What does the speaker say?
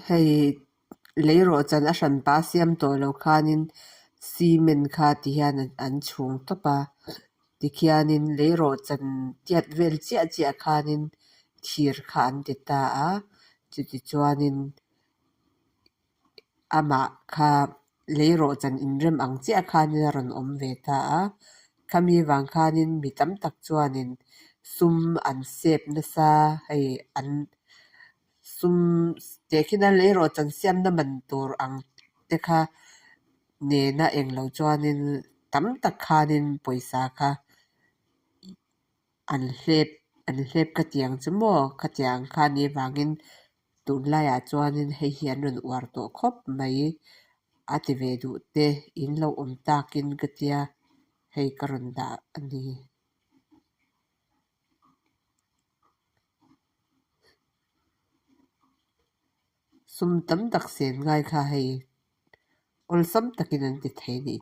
Hei leirawhchan a hranpa siam tawh loh khanin cement kha ti hian an chhung tawp a tikhianin leirawhchan tiat vel chiah chiah khanin thir kha an ti ta a chutichuanin amah kha leirawhchan inrem ang chiah khanin a rawn awm ve ta a khami vang khanin mi tam tak chuanin sum an sep nasa hei an sum tehkhin a leirawhchan siamna man tur ang te kha nena englo chuanin tam tak khanin pawisa kha an hlep an hlep ka ti ang chu maw khatiang kha a nih avangin tunlaiah chuanin hei hi an rawn uar tawh khawp mai a ti ve duh te in lo awm takin ka tia hei ka rawn dah a ni. Sum tam tak sen ngai kha hei awlsam takin an ti thei a nih.